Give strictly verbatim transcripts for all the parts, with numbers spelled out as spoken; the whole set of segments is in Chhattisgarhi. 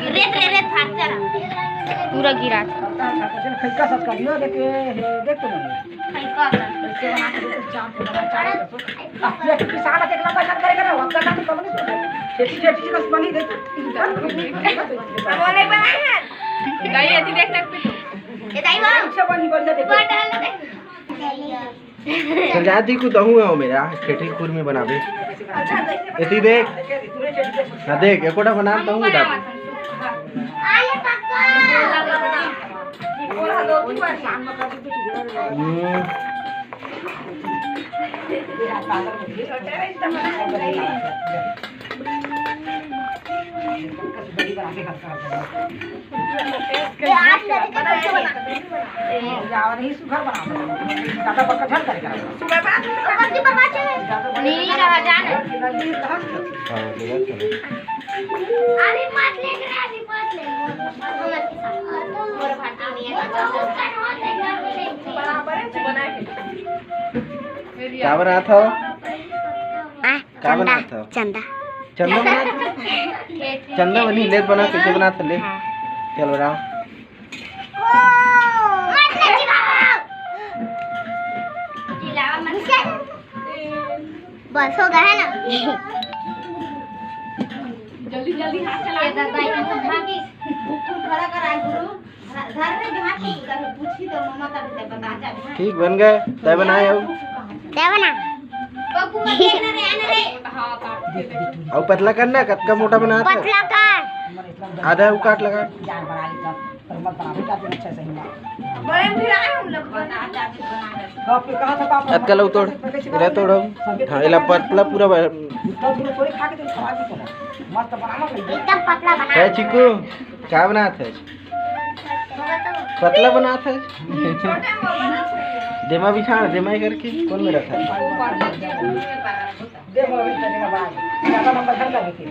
रेत रे रेत फाटता रहा। पूरा गिरा था। खैका सच का दियो, देख के, हे, देख तो नहीं। खैका का। कैसे बना के देते, चाप के बना, चाप के। अब ये किसान के अगला पैसा करेगा ना, वक्त का तो कम नहीं सोचे। खेती, खेती की बस बनी देते। हम वो नहीं बनाए हैं। दाई, अति देख तक पे। ये दाई, वाह। अच्छा बनी, बढ़िया देखो। चल जा दी को दहू है मेरा, खेती खुर में बनावे। एती देख। हाँ, देख, एकोटा बना दहू उधर। हम्म। का बनात हो? आ, का चंदा, बनात हो? चंदा। चंदा बनात हो? चंदा बनी, लेत बना, कैसे बनात हो, ले? हाँ। चल बनाओ। बस हो गया है ना? जल्दी जल्दी हाथ चला। ये दादा, ये तो भागी। कुकुर खड़ा कर, आई गुरु। घर में जो हाथ नहीं कर, पूछी तो मम्मा का भी बता जा। ठीक बन गए, तय बनाए हो। तय बना। पप्पू मत देखना रे, आना रे। हाँ, काट दे। और पतला करना, कतका मोटा बनात है? पतला कर। आधा वो काट लगा। बड़े भी आए हम लोग। कतका लो तोड़, इला तोड़। हाँ, इला पतला पूरा बा-, एकदम पतला बना। है चिकू, का बनात है? पतला बनात है। देमा बिछा, देमा करके कौन में रखा है? देखो, अभी तक ना बात। ज्यादा नंबर घर का भी थी।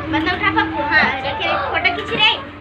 मतलब उठा पप्पू, हाँ, देखे, फोटो खींच रहे।